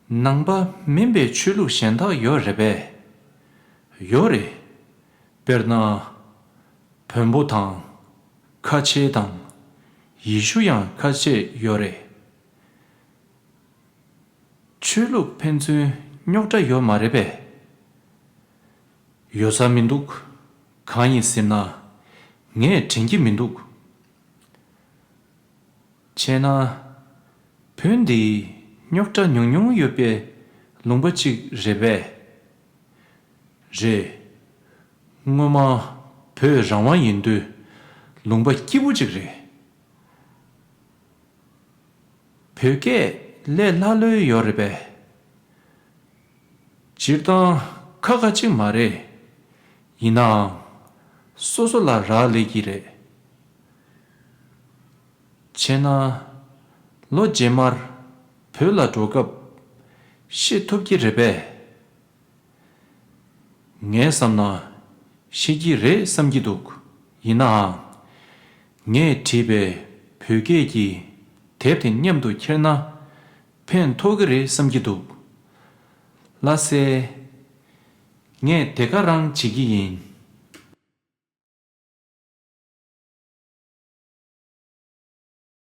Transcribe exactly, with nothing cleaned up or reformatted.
ནང་པ་མིན་པའི་ཆོས་ལུགས་གཞན་དག་ཡོད་རེད་པས། ཡོད་རེད། དཔེར་ན། བོན་པོ་དང་། ཁ་ཆེ་དང་། ཡེ་ཤུ་ཡང་ཁ་ཤས་ཡོད་རེད། ཆོས་ལུགས་ཕན་ཚུན་རྙོག་དྲ་ཡོད་མ་རེད་པས། ཡོད་ས་མི་འདུག། གང་ཡིན་ཟེར་ན། ངས་དྲན་གྱི་མི་འདུག། བྱས་ན། བོད་འདི་རྙོག་དྲ་ཉུང་ཉུང་ཡོད་པའི་ལུང་པ་ཅིག་རེད་པས། རེད། སྔོན་མ་བོད་རང་དབང་ཡིན་དུས་ལུང་པ་སྐྱིད་པོ་ཅིག་རེད། བོད་སྐད་ལས་སླ་ལོས་ཡོད་རེད་པས། སྤྱིར་བཏང་ཁག་ཁག་ཅིག་མ་རེད། ཡིན་ནའང་། སོ་སོ་ལ་རག་ལས་ཀྱི་རེད། བྱས་ན། ལོ་རྗེས་མར་བོད་ལ་འགྲོ་སྐབས་ཤེས་ཐུབ་ཀྱི་རེད་པས། ངས་བསམ་ན་ཤེས་ཀྱི་རེད་བསམ་གྱི་འདུག། ཡིན་ནའང་། ངས་བྲིས་པའི་བོད་སྐད་ཀྱི་དེབ་དེ་མཉམ་དུ་འཁྱེར་ན་ཕན་ཐོགས་ཀྱི་རེད་བསམ་གྱི་འདུག། ལགས་སེ། ངས་དེ་ག་རང་བྱེད་ཀྱི་ཡིན།